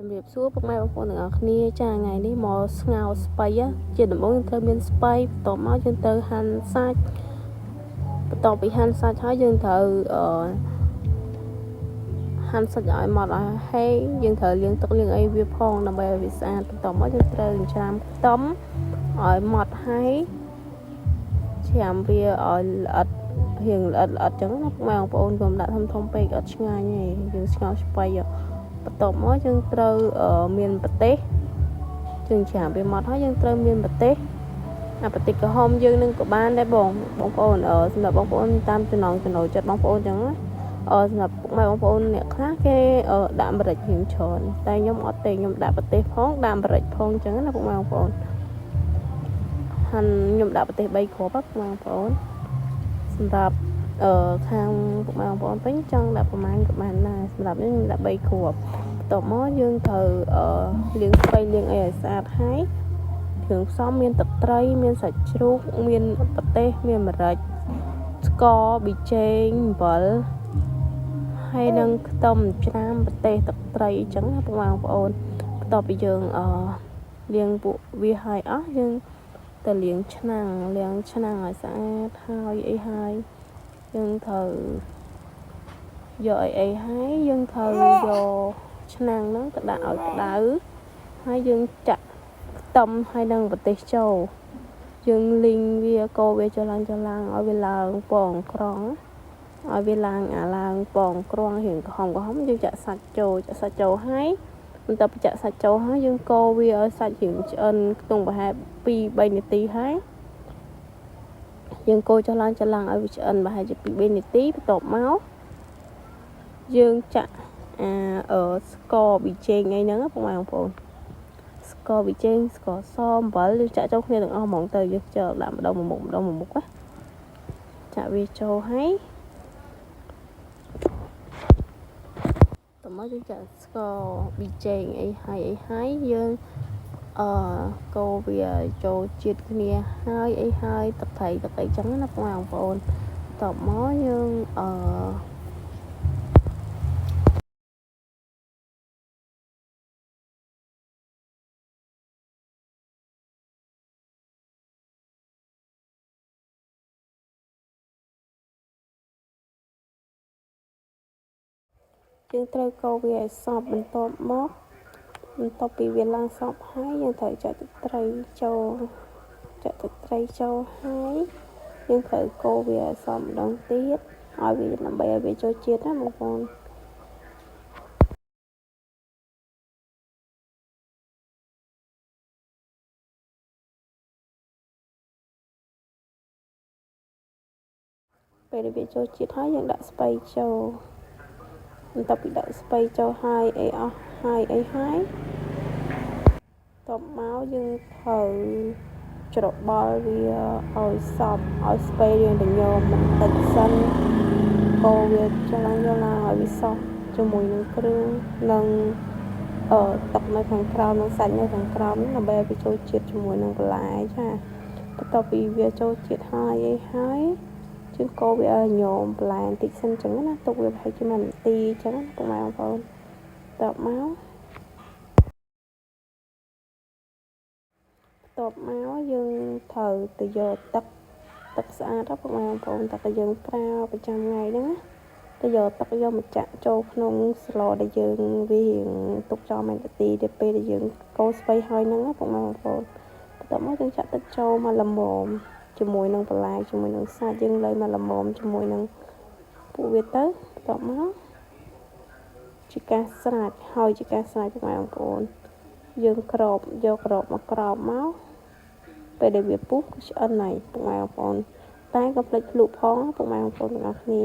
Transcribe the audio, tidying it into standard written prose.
ជំរាបសួរពុកម៉ែបងប្អូនទាំងអស់គ្នាចាថ្ងៃនេះមកស្ងោរស្ពៃជាដំបូងយើងត្រូវមានស្ពៃបន្ទាប់មកយើងត្រូវហាន់សាច់បន្ទាប់ពីហាន់សាច់ហើយយើងត្រូវអឺហាន់សាច់ឲ្យម៉ត់ឲ្យហេងយើងត្រូវលាងទឹកលាងអីវាផងដើម្បីឲ្យវាស្អាតបន្ទាប់មកយើងត្រូវចិញ្ច្រាំខ្ទឹមឲ្យម៉ត់ហើយច្រាំវាឲ្យល្អិតរៀងល្អិតល្អិតចឹងណាពុកម៉ែបងប្អូនកុំដាក់ធំធំពេកអត់ឆ្ងាញ់ទេយើងស្ងោរស្ពៃបន្ទាប់មកយើងត្រូវមានប្រទេសយើងច្រាមវាម៉ត់ហើយយើងត្រូវមានប្រទេសអាប្រទេសក្រហមយើងនឹងក៏បានដែរបងបងប្អូនសម្រាប់បងប្អូនតាមចំណងចំណូលចិត្តបងប្អូនចឹងណាសម្រាប់ពុកម៉ែបងប្អូនអ្នកខ្លះគេដាក់ម្រេចរៀងច្រើនតែខ្ញុំអត់ទេខ្ញុំដាក់ប្រទេសផងដាក់ម្រេចផងចឹងណាពុកម៉ែបងប្អូនហាន់ខ្ញុំដាក់ប្រទេស3គ្រាប់ពុកម៉ែបងប្អូនសម្រាប់ខាងពុកម៉ែបងប្អូនវិញចង់ដាក់ប្រមាណក៏បានដែរសម្រាប់ខ្ញុំដាក់3គ្រាប់បន្ទាប់មកយើងត្រូវលាងស្ពៃលាងអីឲ្យស្អាតហើយគ្រឿងផ្សំមានទឹកត្រីមានសាច់ជ្រូកមានប្រទេសមានម្រេចស្ករប៊ីចេងអំបិលហើយនឹងខ្ទឹមច្រាមប្រទេសទឹកត្រីអញ្ចឹងណាពុកម៉ែបងប្អូនបន្ទាប់ពីយើងលាងពួកវាហើយអស់យើងទៅលាងឆ្នាំងលាងឆ្នាំងឲ្យស្អាតហើយអីហើយយើងត្រូវយកអីអីហើយយើងត្រូវយកឆ្នាំងហ្នឹងទៅដាក់ឲ្យក្តៅហើយយើងចាក់ខ្ទឹមហើយនឹងប្រទេសចូលយើងលីងវាកូរវាចុះឡើងចុះឡើងឲ្យវាឡើងពងក្រងឲ្យវាឡើងអាឡើងពងក្រងរៀងក្រហមក្រហមយើងចាក់សាច់ចូលចាក់សាច់ចូលហើយបន្ទាប់ពីចាក់សាច់ចូលហើយយើងកូរវាឲ្យសាច់រៀងឆ្អិនក្នុងប្រហែល2 3នាទីហើយយើងកូរចុះឡើងចុះឡើងឲ្យវាឆ្អិនប្រហែលជា2 3នាទីបន្ទាប់មកយើងចាក់អាស្ករប៊ីចេងអីហ្នឹងពុកម៉ែបងប្អូនស្ករប៊ីចេងស្ករសអំបិលយើងចាក់ចូលគ្នាទាំងអស់ហ្មងទៅយើងចោលដាក់ម្ដងមួយមុខម្ដងមួយមុខណាចាក់វាចូលហើយតមកយើងចាក់ស្ករប៊ីចេងអីហើយអីហើយយើងកូរវាចូលជាតិគ្នាហើយអីហើយទឹកត្រីទឹកអីចឹងណាបងប្អូនតបមកយើងយើងត្រូវកូរវាឲ្យសព្វបន្ទាប់មកបន្ទាប់ពីវាឡើងសព្វហើយយើងត្រូវចាក់ទឹកត្រីចូលចាក់ទឹកត្រីចូលហើយយើងត្រូវកូរវាឲ្យសព្វម្ដងទៀតឲ្យវាដើម្បីឲ្យវាចូលជាតិណាបងប្អូនពេលវាចូលជាតិហើយយើងដាក់ស្ពៃចូលបន្ទាប់ពីដាក់ស្ពៃចូលហើយអីអស់ហើយអីហើយតបមកយើងត្រូវច្របល់វាឲ្យសព្វឲ្យស្ពៃរៀងរញមបន្តិចសិនកូរវាចឡើងយកឡើងឲ្យវាសព្វជាមួយនឹងគ្រឿងនិងទឹកនៅខាងក្រោមនិងសាច់នៅខាងក្រោមដើម្បីឲ្យវាចូលជាតិជាមួយនឹងបន្លែចាបន្ទាប់ពីវាចូលជាតិហើយអីហើយយើងកូរវាឲ្យញោមបន្លែបន្តិចសិនចឹងណាទុកវាប្រហែលជា1នាទីចឹងណាពុកម៉ែបងប្អូនតបមកបន្ទាប់មកយើងត្រូវទៅយកទឹកទឹកស្អាតពុកម៉ែបងប្អូនទឹកដែលយើងប្រើប្រចាំថ្ងៃហ្នឹងណាទៅយកទឹកយកមកចាក់ចូលក្នុងស្លដែលយើងវារៀងទុកចោល1នាទីទៅពេលដែលយើងកូរស្ពៃហើយហ្នឹងណាពុកម៉ែបងប្អូនបន្ទាប់មកយើងចាក់ទឹកចូលមកល្មមជាមួយនឹងបន្លែជាមួយនឹងសាច់យើងលៃមកល្មមជាមួយនឹងពួកវាទៅបន្ទាប់មកជាការស្រាច់ហើយជាការស្រាច់ពុកម៉ែបងប្អូនយើងក្របយកក្របមកក្របមកពេលដែលវាពុះគឺឆ្អិនហើយពុកម៉ែបងប្អូនតែកុំភ្លេចភ្លក់ផងពុកម៉ែបងប្អូនទាំងអស់គ្នា